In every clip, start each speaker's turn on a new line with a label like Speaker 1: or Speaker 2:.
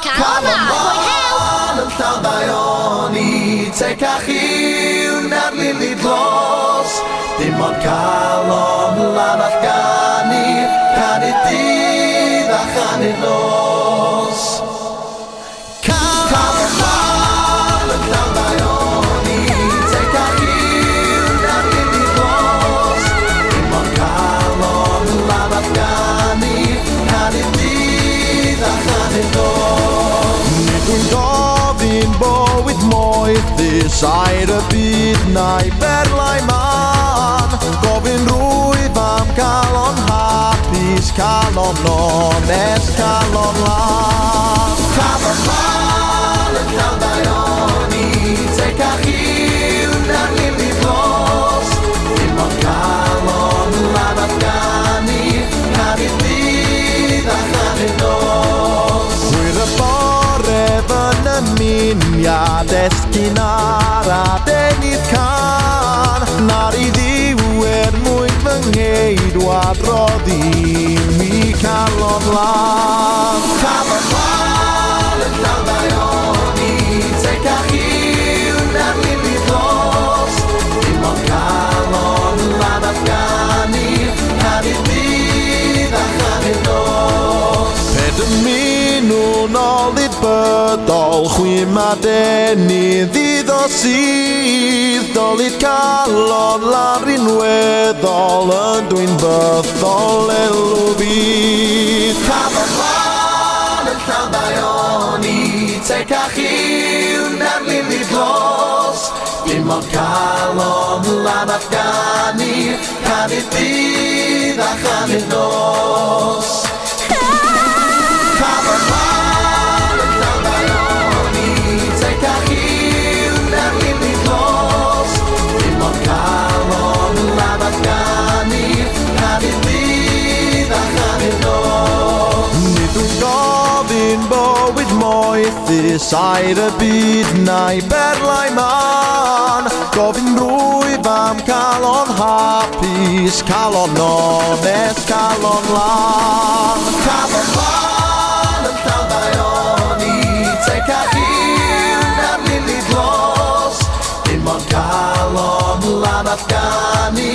Speaker 1: Calon lân!
Speaker 2: Yn llawn daioni, tecach yw na'r lili dlos. Dim ond calon lan all ganu, canu dydd a chanu nos. Calon lân yn llawn daioni, tecach yw na'r lili dlos. Dim ond calon lan all ganu, canu dydd a chanu nos.
Speaker 3: Nid wy'n gofyn bywyd moethus air y byd na'i berlau mân. Gofyn rwyf am calon hapus, calon onest, calon lân.
Speaker 2: Calon lân yn llawn daioni, tecach yw na'r lili dlos. Dim ond calon lan all ganu, canu dydd a chanu nos.
Speaker 3: Hwyr y bore fy nymuniad esgyn ar adenydd cân. Na'r i Dduw er mwyn fy ngheidwad roddi mi calon lân.
Speaker 2: Calon lân yn llawn daioni, tecach yw na'r lili dlos. Dim ond calon lan all ganu, canu dydd a chanu nos.
Speaker 3: Pe dymunwn olud bydol, chwim a denu ddydd o sydd. Dolid calon lan rinweddol, yn dwyn bythol elw byd.
Speaker 2: Calon lân yn llawn daioni, tecach yw na'r lili dlos. Dim ond calon lan all ganu, canu dydd a chanu nos. Calon lân yn llawn daioni, tecach yw na'r lili dlos. Dim ond calon lan all ganu, canu dydd a chanu nos.
Speaker 3: Nid wy'n gofyn bywyd moethus air y byd na'i berlau mân. Gofyn rwyf am calon hapus, calon onest, calon lân.
Speaker 2: Calon lân yn llawn daioni, tecach yw na'r lili dlos. Dim ond calon lan all ganu,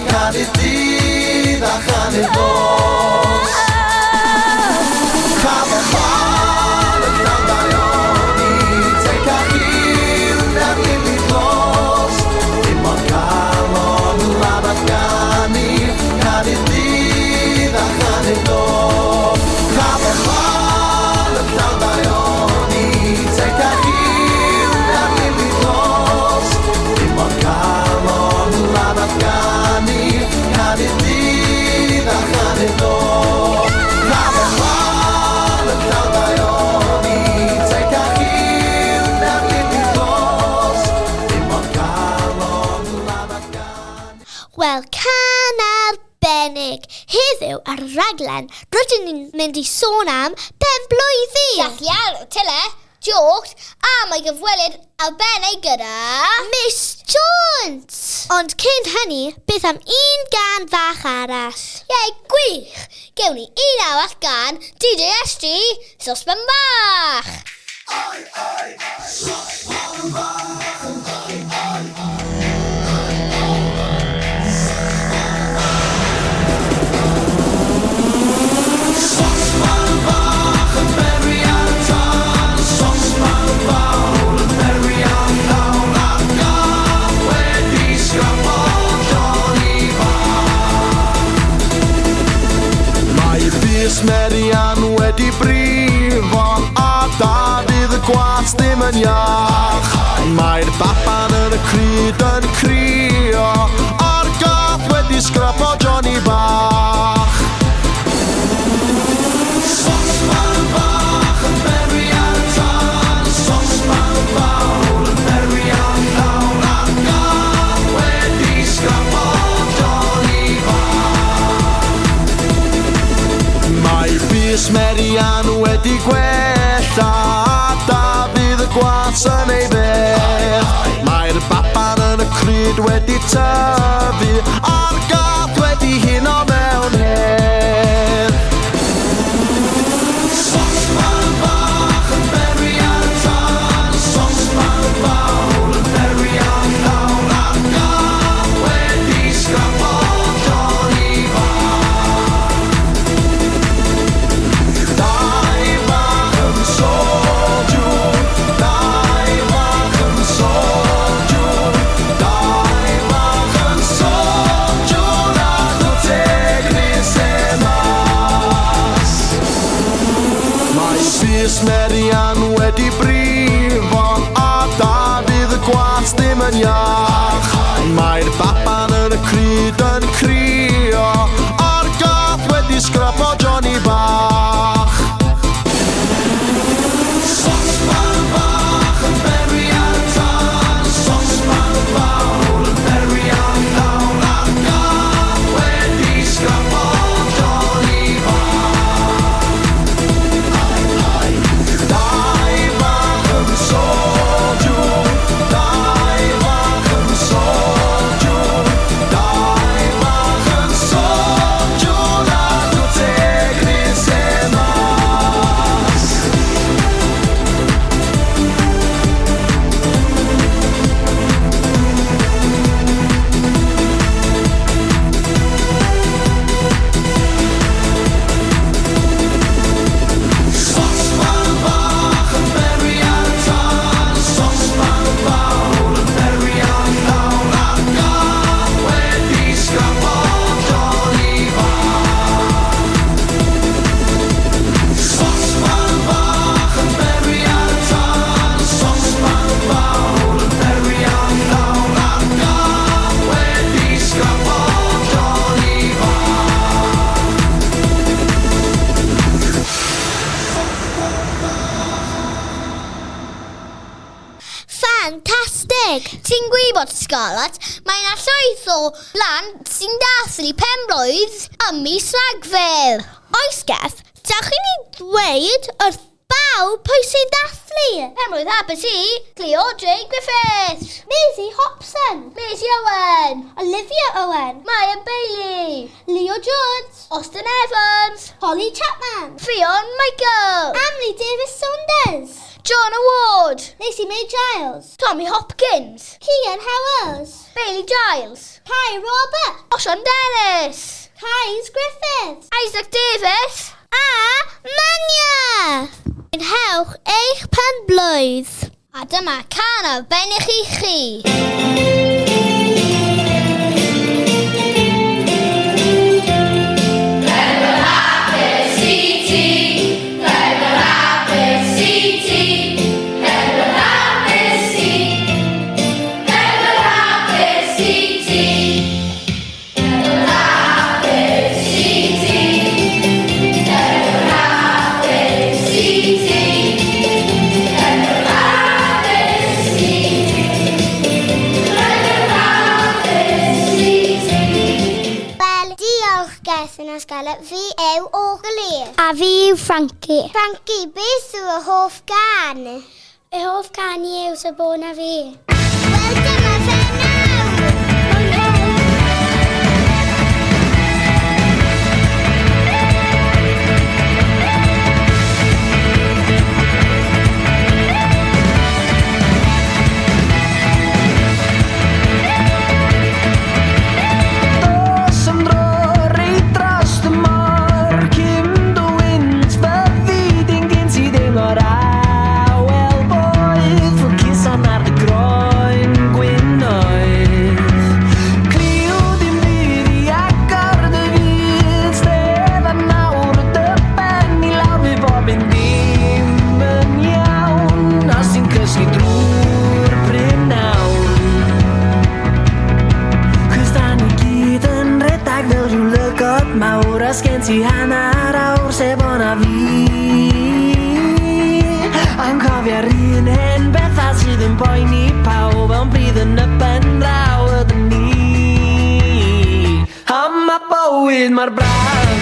Speaker 2: canu dydd a chanu nos. Calon lân yn llawn daioni, tecach yw na'r lili dlos. Dim ond calon lan all ganu, canu dydd a chanu nos. Calon lân yn llawn daioni, tecach yw na'r lili dlos. Dim ond calon lan all ganu, canu dydd a chanu nos. Calon lân yn llawn daioni, tecach yw na'r lili dlos. Dim ond calon lan all ganu.
Speaker 1: Wel, cân arbennig. Heddiw ar y raglen, rydyn ni'n mynd i sôn am penblwyddi.
Speaker 4: Dathliad, tyle, jokes, a mae gyfweliad arbennig gyda
Speaker 1: Miss Jones! Ond cyn hynny, beth am un gân fach arall?
Speaker 4: Ie, gwych! Gewn ni un arall gan DJ SG, Sosban Bach!
Speaker 2: Sosban fach yn berwi ar y tân, sosban fawr yn berwi am lawn, a'r gath wedi sgrapo Johnny bach.
Speaker 3: Mae bys Marian wedi brifo a Dafydd y gwas ddim yn iach. Mae'r baban yn y crud yn crio a'r gath wedi sgrapo Johnny bach.
Speaker 2: Sosban fach yn berwi ar y tân, sosban fawr yn berwi am lawn, a'r gath wedi sgrapo Johnny bach.
Speaker 3: Mae bys Marian wedi gwella a Dafydd y gwas yn ei bedd. Mae'r baban yn y crud wedi tyfu a'r gath wedi huno mewn hedd.
Speaker 2: Sosban fach yn
Speaker 3: Sus Merian wedi brifo a Dafydd y gwas ddim yn iach. Mae'r baban yn y cryd yn crio a'r gath wedi sgrapo Johnny bach. Sosban fach yn berwi ar y tân, sosban fawr yn berwi ar llawn, a'r gath wedi sgrapo Johnny bach. Dau fach yn soldiwr, dau fach yn soldiwr, dau fach yn soldiwr, a dw teg mas. Sosban fach yn berwi ar y tân, sosban fawr yn berwi ar llawn, a'r gath wedi sgrapo Johnny bach. Sosban fach yn berwi ar y tân, sosban fawr yn berwi ar llawn, a'r gath wedi sgrapo Johnny bach.
Speaker 1: Ffantastig!
Speaker 4: Ti'n gwybod, Scarlett, mae yna llwyth o blant sy'n dathlu penblwydd ym mis Rhagfyr.
Speaker 1: Oes, Geth, dewch i ni ddweud wrth bawb pwy sy'n dathlu.
Speaker 4: Penblwydd hapus i Cleo J Griffiths,
Speaker 1: Maisie Hobson,
Speaker 4: Maisie Owen,
Speaker 1: Olivia Owen,
Speaker 4: Maya Bailey,
Speaker 1: Leo Jones,
Speaker 4: Austin Evans,
Speaker 1: Holly Chapman,
Speaker 4: Ffion Michael,
Speaker 1: Emily Davis Saunders,
Speaker 4: John Award,
Speaker 1: Lacey May Giles,
Speaker 4: Tommy Hopkins,
Speaker 1: Keegan Howells,
Speaker 4: Bailey Giles,
Speaker 1: Kai Roberts,
Speaker 4: Osian Dennis,
Speaker 1: Kais Griffiths
Speaker 4: Isaac Davis,
Speaker 1: a Mania! Mwynhewch eich penblwydd.
Speaker 4: A dyma cân arbennig i chi.
Speaker 1: Wel, diolch Gethin a Scarlett, fi yw Ogli. A fi yw Frankie. Frankie, beth yw y hoff gan? Y hoff gan i yw Sabona fi. Wel, dyma fe nawr! Mwynhewch!
Speaker 2: Dos am dro reit dros y môr Cyn dy wynt fyddi di'n gyn ti deimlo'r awel boeth Ffwcusan ar dy groen gwynnoedd Cliw dim byd i agor dy fyd Stefan nawr dy ben i lawr fi bob un dim yn iawn Os ti'n cysgu drwy'r prynhawn. Cos da ni gyd yn redag fel rhyw lygod mawr A sgen ti hanner awr sef o'na fi A'n cofio'r un hen bethau sydd yn poeni pawb Ond bryd yn y pen draw ydyn ni A ma' bywyd mor braf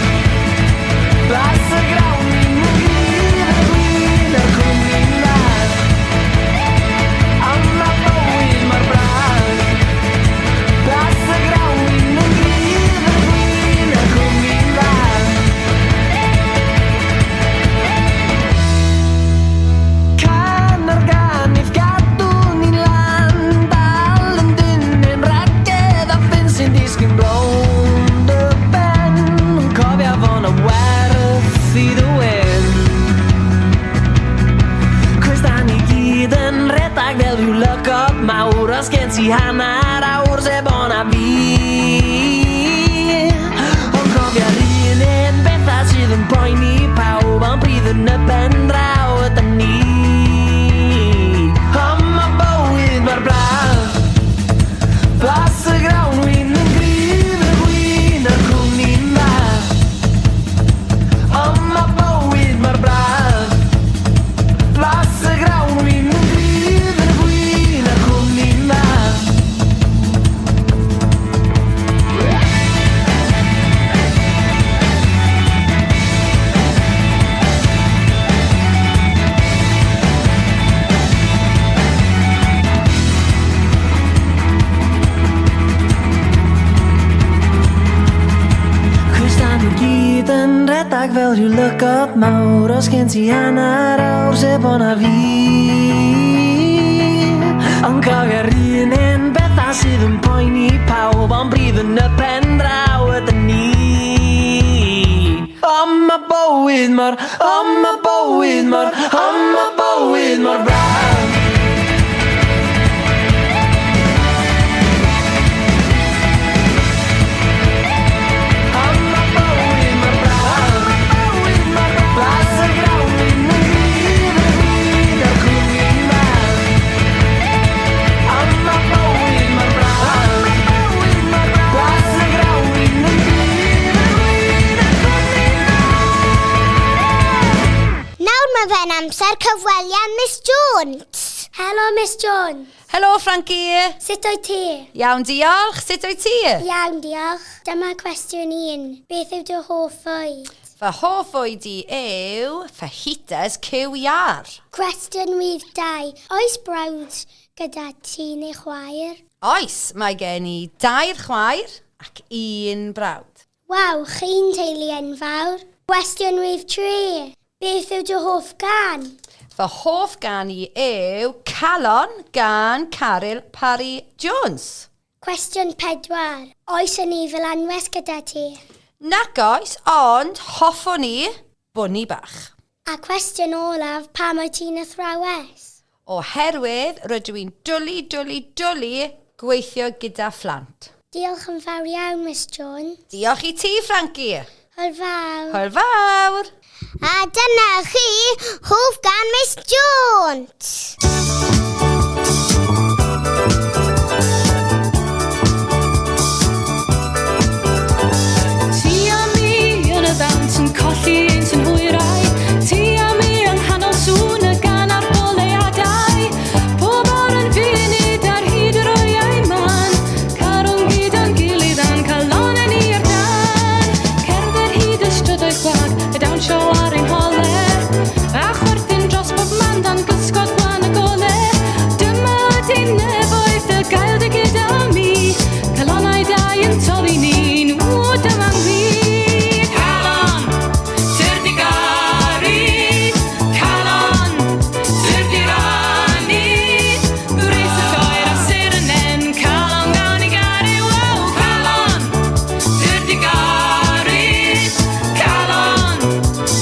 Speaker 2: Blas y grawn yn gryf yn y gwin a'r cwmni'n fach. A ma' bywyd mor braf Blas y grawn yn gryf yn y gwin a'r cwmni'n fach. Can ar gan i'th gadw ni'n lan Dal yn dyn yn ragedd a ffyn sy'n disgyn rownd y ben. Cofia fo na werth i dy wyn. Cos da ni gyd yn redag fel rhyw lygod mawr Os gen ti hanner awr sef o'na fi. Ond cofio'r un hen bethau sydd yn poeni pawb Ond bryd yn y pen draw.
Speaker 5: Ac fel rhyw lygod mawr, os gen ti hanner awr, sebona fi. Ond cofio'r un hen bethau sydd yn poeni pawb, ond brif yn y pen draw ydyn ni. Ond ma' bywyd mor, ond ma' bywyd mor, ond ma' bywyd mor braf. Ond ma' bywyd mor braf. Blas y grawnwin yn rhydd, yn rhydd a'r cwmni mel. Ond ma' bywyd mor braf. Blas y grawnwin yn rhydd, yn rhydd a'r cwmni
Speaker 1: Nawr mae fe'n amser cyfweliad Miss Jones. Helo, Miss Jones.
Speaker 6: Helo, Frankie.
Speaker 1: Sut wyt ti?
Speaker 6: Iawn, diolch. Sut wyt ti?
Speaker 1: Iawn, diolch. Dyma cwestiwn un. Beth yw dy hoff fwyd?
Speaker 6: Fy hoff fwyd i yw fajitas cyw iâr.
Speaker 1: Cwestiwn rhif 2. Oes brawd gyda ti neu chwaer?
Speaker 6: Oes, mae gen i dair chwaer ac un brawd.
Speaker 1: Waw, chi'n teulu enfawr. Cwestiwn rhif 3. Beth yw dy hoff gân?
Speaker 6: Fy hoff gân i yw Calon gan Caryl Parry Jones.
Speaker 1: Cwestiwn 4. Oes anifail anwes gyda ti?
Speaker 6: Nac oes, ond hoffwn i bwni bach.
Speaker 1: A cwestiwn olaf, pam wyt ti'n athrawes?
Speaker 6: Oherwydd rydw i'n dwlu, dwlu, dwlu gweithio gyda phlant.
Speaker 1: Diolch yn fawr iawn, Miss Jones.
Speaker 6: Diolch i ti, Frankie.
Speaker 1: Hwyl fawr.
Speaker 6: Hwyl fawr.
Speaker 1: A dyna chi, hoff gân Miss Jones.
Speaker 7: Ti a mi yn y ddawns yn colli ein synhwyrau. Ti a mi yng nghanol sŵn y gân a'r goleuadau. Pob awr yn funud ar hyd yr oriau mân. Carwn gyda'n gilydd a'n calonnau ni ar dân. Cerdded hyd y strydoedd gwag, y dawnsio ar ein hole. A chwerthin dros bob man dan gysgod gwan y gole. Dyma ydi nefoedd dy gael dy gyda mi. Calonnau dau yn torri ni'n ww, dyma'n wir. Calon, tyrd i garu. Calon, tyrd i rannu. Gwres y lloer a sêr y nen. Calon gawn i garu, wow. Calon, tyrd i garu. Calon,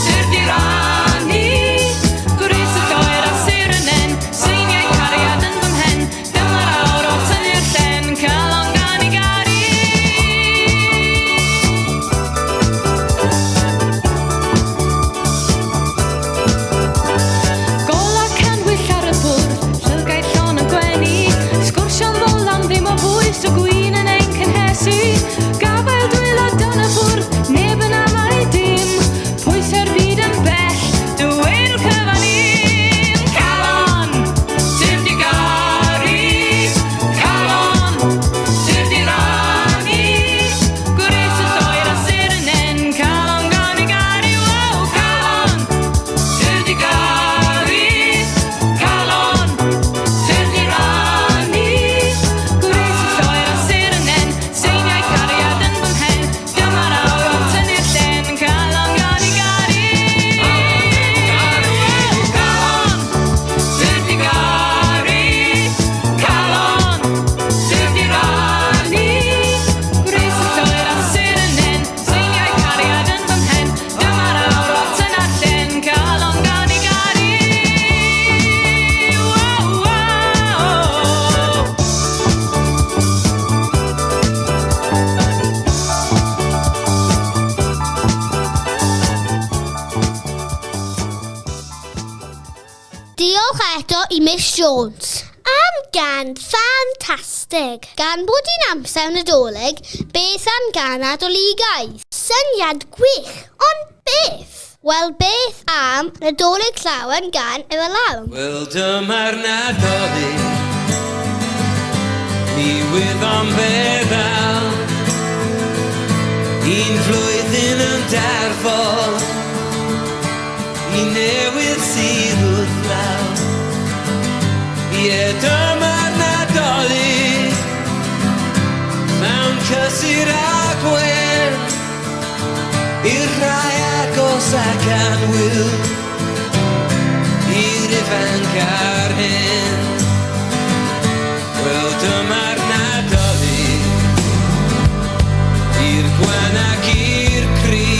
Speaker 7: tyrd i rannu. Gwres y lloer a sêr y nen. Seiniau cariad yn fy mhen. Dyma'r awr o tynnu'r llen. Calon gawn i garu. Gola canwyll ar y bwrdd, llygaid llon yn gwenu. Sgwrsio'n ddol am ddim o bwys, o gwin yn ein cynhesu. Gafael dwylo dan y bwrdd, neb yn amau dim. Pwysau'r byd yn bell, dweud cyfan un. Calon, tyrd i garu. Calon, tyrd i rannu. Gwres y lloer a sêr y nen. Calon gawn i garu, wow, calon. Tyrd i garu, calon, tyrd i rannu. Gwres y lloer a sêr y nen, seiniau cariad yn fy mhen. Dyma'r awr o tynnu'r llen, calon gawn i garu. Calon, tyrd i garu, calon, tyrd i rannu. Gwres y lloer a sêr y nen, seiniau cariad yn fy mhen. Dyma'r awr o tynnu'r llen, calon gawn i garu. Wow, wow.
Speaker 4: Diolch eto i Miss Jones. Am gân ffantastig. Gan bod hi'n amser Nadolig, beth am gân Nadoligaidd? Syniad gwych, ond beth? Wel, beth am Nadolig Llawen gan yr Alarm?
Speaker 8: Wel dyma'r Nadolig, ni wyddom be ddaw. Un flwyddyn yn darfod, un newydd sydd wrth law. Ie, dyma'r Nadolig, mewn cysur a gwên, i'r rhai agos ac anwyl, i'r ifanc a'r hen. Wel dyma'r Nadolig, i'r gwan ac i'r cry,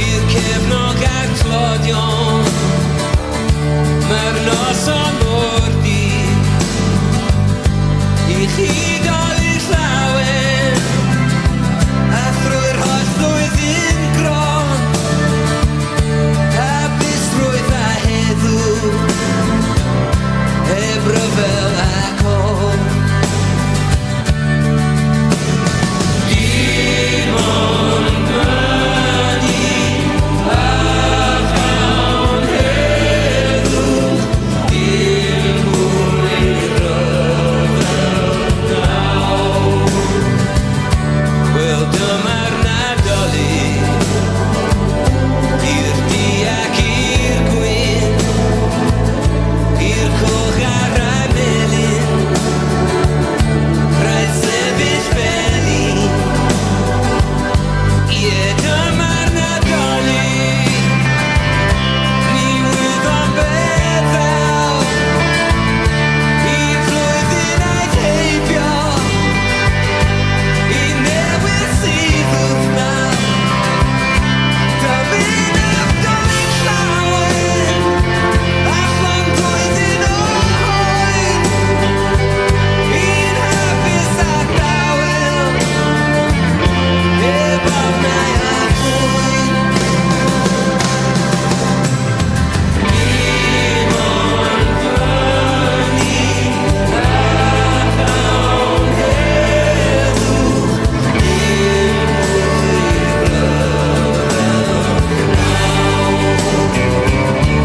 Speaker 8: i'r cefnog a'r tlodion. Mae'r noson mor du, i chi doli llawen, a thrwy'r holl flwyddyn gron, hapusrwydd a heddwch, heb ryfel ac ofn. Dim ond mynnu a chawn heddwch, dim mwy rhyfel nawr. Wel dyma'r Nadolig, i'r du ac i'r gwyn, i'r coch a'r rai melyn, rhaid sefyll fel un. Ie, dyma'r Nadolig, ni wyddom beth ddaw, un flwyddyn aeth heibio, un newydd sydd wrth law. Dymunaf Dolig llawen, a llond blwyddyn o oed, un hapus a dawel, heb ofnau a phoen. Dim ond fyny a chawn heddwch, dim mwy rhyfel nawr. Dim ond fyny a chawn heddwch, dim mwy rhyfel nawr. Dim ond fyny a chawn heddwch, dim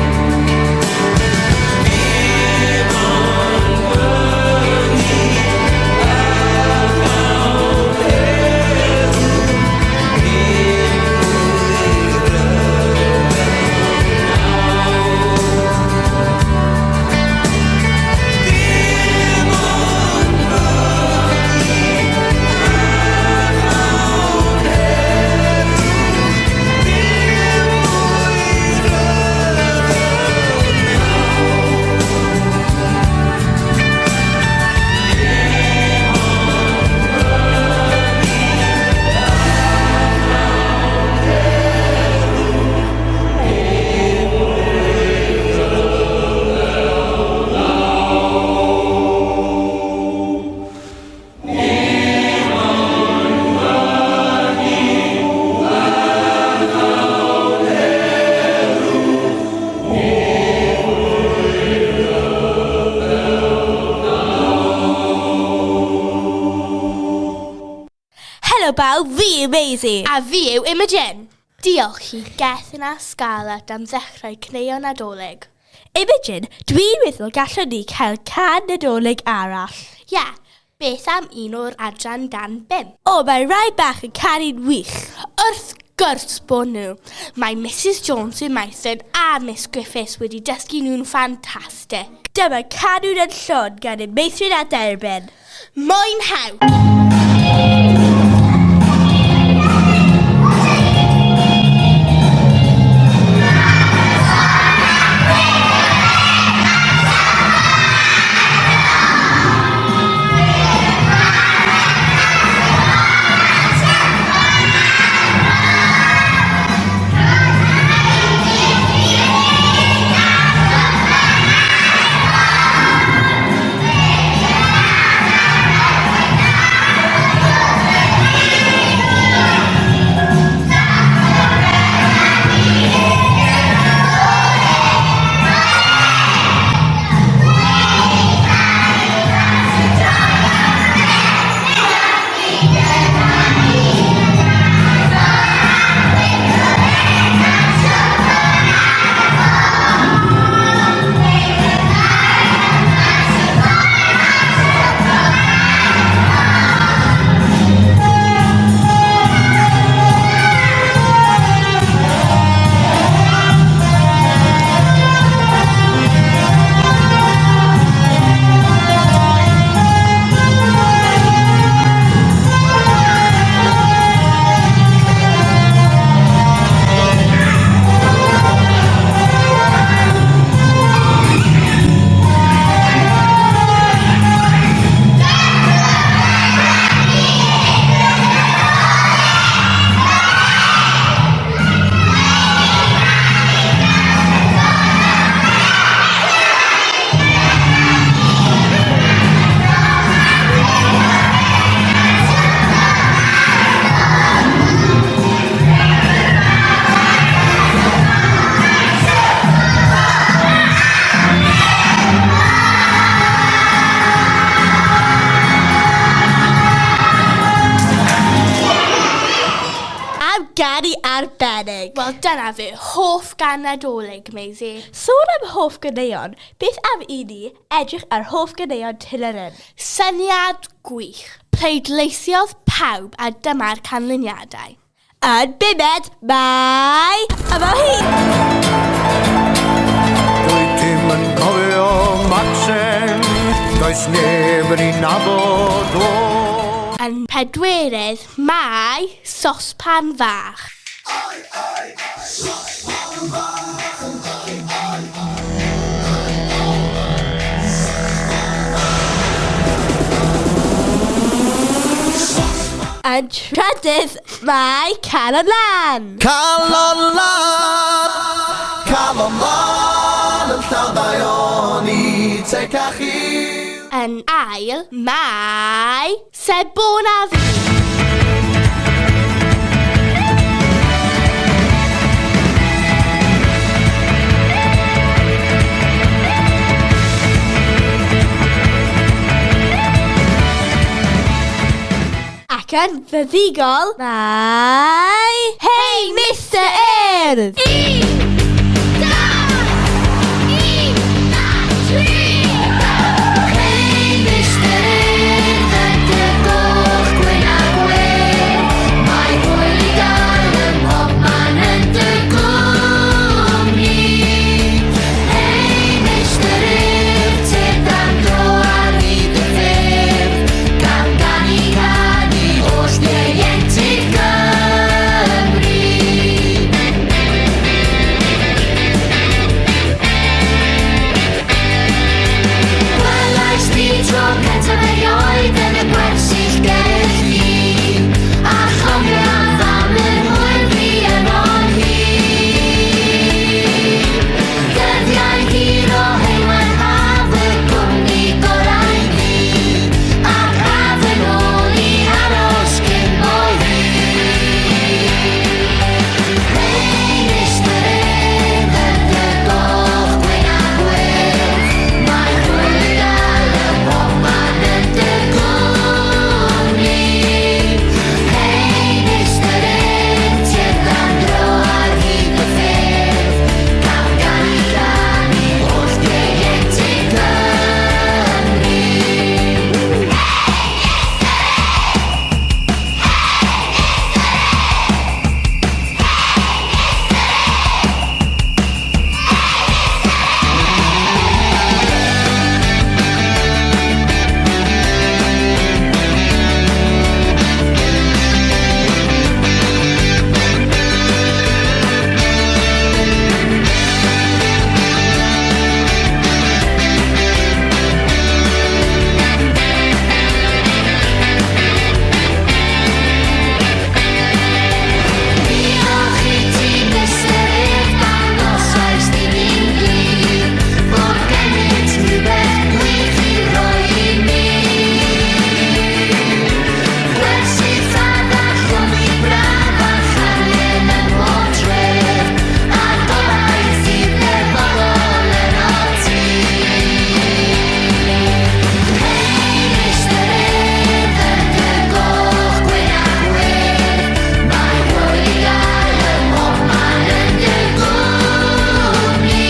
Speaker 8: mwy rhyfel nawr. Dim ond fyny a chawn heddwch, dim mwy rhyfel nawr. Dim ond fyny a chawn heddwch, dim mwy rhyfel nawr.
Speaker 9: Helo bawb, fi yw Maisie.
Speaker 10: A fi yw Imogen. Diolch i Gethin a Scarlett am ddechrau caneuon Nadolig.
Speaker 9: Imogen, dwi'n meddwl gallwn ni cael cân Nadolig arall.
Speaker 10: Ie, yeah, beth am un o'r adran dan 5?
Speaker 9: O, mae rai bach yn canu'n wych.
Speaker 10: Wrth gwrs bod nhw. Mae Mrs Jones yn Mason a Miss Griffiths wedi dysgu nhw'n ffantastig.
Speaker 9: Dyma canwn yn llon gan y meithrin a derbyn.
Speaker 10: Mwynhewch!
Speaker 1: Thank
Speaker 9: arbennig.
Speaker 10: Wel, dyna fy hoff gan Nadolig, Maisie.
Speaker 9: Sôn am hoff ganeuon, beth am i ni edrych ar hoff ganeuon Tilerin?
Speaker 10: Syniad gwych. Pleidleisiodd pawb a dyma'r canlyniadau.
Speaker 9: Yn bumed, mae... Yma hi!
Speaker 11: Dwyt ti'm yn cofio Macsen, does neb yn ei nabod o.
Speaker 10: Yn pedwerydd, mae Sospan Fach.
Speaker 9: Yn trydydd, mae Calon Lan.
Speaker 2: Calon lan, calon lan yn llawn daioni, tecach i.
Speaker 10: Yn ail, mae Sebona Fi.
Speaker 9: Ac yn fuddugol, mae... Hey, Mr Urdd!
Speaker 1: Hei Mr Urdd, yn dy goch gwyn a gwyn, mae hwyl i gael ym mhobman yn dy gwmni. Hei Mr Urdd, tyrd am dro ar hyd y ffyrdd, gan ganu canu holl ieuenctid Cymru. Gwelais di tro cyntaf erioed yn y gwersyll gelli, a chofiaf am yr hwyl fi yno'n hir. Dyddiau hir o heulwen haf y gwmni gorau fi, ac af yn ôl i aros cyn bo hir. Hei Mr Urdd, yn dy goch gwyn a gwyrdd, mae hwyl i gael ym mhobman yn dy gwmni. Hei Mr Urdd, tyrd am dro ar hyd y ffyrdd, gan ganu canu holl ieuenctid Cymru. Diolch i ti, Mr Urdd, dangosais di fi'n glir fod gennyt rhywbeth gwych i roi i mi. Gwersi ffadach cwmni braf a chanlyn ym mhob tref, a gobaith i'r dyfodol yno ti. Hei Mr Urdd, yn dy goch gwyn a gwyrdd, mae hwyl i gael ym mhobman yn dy gwmni.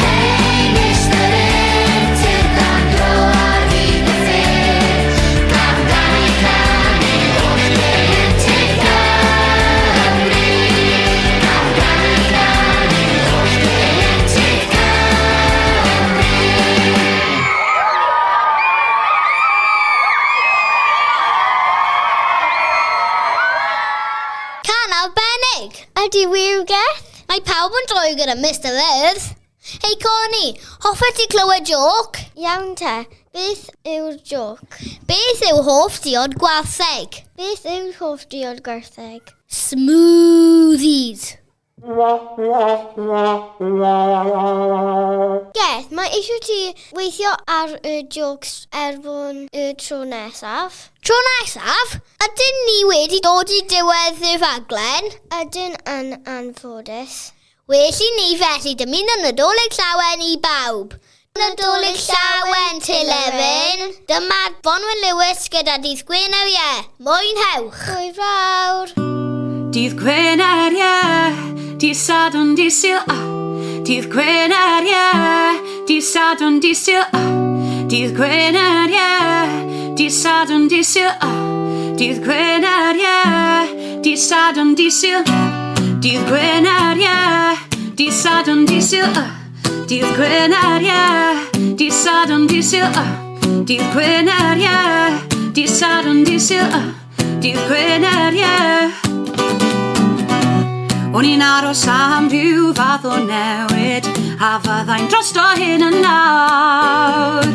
Speaker 1: Hei Mr Urdd, tyrd am dro ar hyd y ffyrdd, gan ganu canu holl ieuenctid Cymru. Gan ganu canu holl ieuenctid Cymru.
Speaker 4: Can arbennig!
Speaker 1: Ydy wir, Geth?
Speaker 4: Mae pawb yn droi gyda Mr Urdd. Hei Connie, hoffet ti clywed joc?
Speaker 1: Iawn te, beth yw'r joc?
Speaker 4: Beth yw hoff diod gwartheg?
Speaker 1: Beth yw'r hoff diod gwartheg?
Speaker 4: Smoothies.
Speaker 1: Geth, mae eisiau ti weithio ar y jokes erbyn y tro nesaf.
Speaker 4: Tro nesaf, ydyn ni wedi dod i diwedd y rhaglen?
Speaker 1: Ydyn yn anffodus.
Speaker 4: Well i ni felly dymuno Nadolig Llawen i bawb. Nadolig Llawen, Tilefin. Dyma Bonwen Lewis gyda Dydd Gwener, ie. Mwynhewch.
Speaker 1: Hwyl fawr!
Speaker 7: Dydd Gwener, ie, dydd Sadwrn, dydd Sul, ah. Dydd Gwener, ie, dydd Sadwrn, dydd Sul, ah. Dydd Gwener, ie, dydd Sadwrn, dydd Sul, ah. Dydd Gwener, ie, dydd Sadwrn, dydd Sul. Dydd Gwener, ie, dydd Sadwrn, dydd Sul, ah. Dydd Gwener, ie, dydd Sadwrn, dydd Sul, ah. Dydd Gwener, ie, dydd Sadwrn, dydd Sul, ah. Dydd Gwener, ie. O'n i'n aros am ryw fath o newid a fyddai'n drosto hyn yn nawr.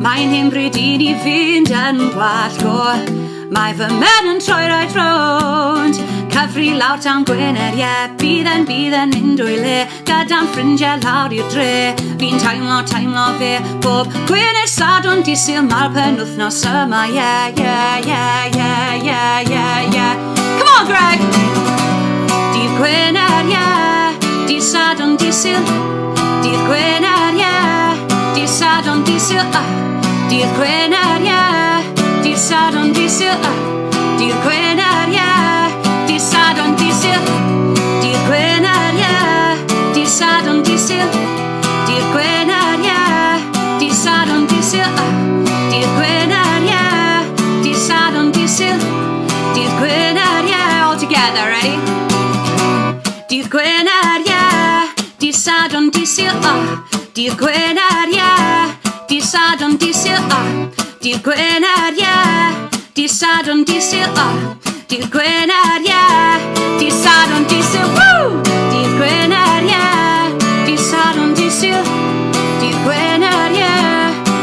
Speaker 7: Mae'n hen bryd i ni fynd yn wallgo. Mae fy mhen yn troi right rownd. Cyfri lawr tan Gwener, ie, bydd e'n bydd e'n mynd o'i le. Gyda'n ffrindiau lawr i'r dre. Fi'n teimlo, teimlo fe. Bob Gwener, Sadwrn, dydd Sul, mae'r penwythnos yma, ie, ie, ie, ie, ie, ie, ie. Come on, Greg! Dydd Gwener, ie, dydd Sadwrn, dydd Sul. Dydd Gwener, ie, dydd Sadwrn, dydd Sul, ah. Dydd Gwener, ie, dydd Sadwrn, dydd Sul, ah. Dydd Gwener, ie, dydd Sadwrn, dydd Sul. Dydd Gwener, ie, dydd Sadwrn, dydd Sul. Dydd Gwener, ie, dydd Sadwrn, dydd Sul, ah. Dydd Gwener, ie, dydd Sadwrn, dydd Sul. Dydd Gwener, ie, all together, ready? Dydd Gwener, ie, dydd Sadwrn, dydd Sul, ah. Dydd Gwener, ie, dydd Sadwrn, dydd Sul, ah. Dydd Gwener, ie, dydd Sadwrn, dydd Sul, ah. Dydd Gwener, ie, dydd Sadwrn, dydd Sul, woo! Dydd Gwener, ie, dydd Sadwrn, dydd Sul. Dydd Gwener, ie,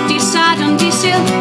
Speaker 7: dydd Sadwrn, dydd Sul.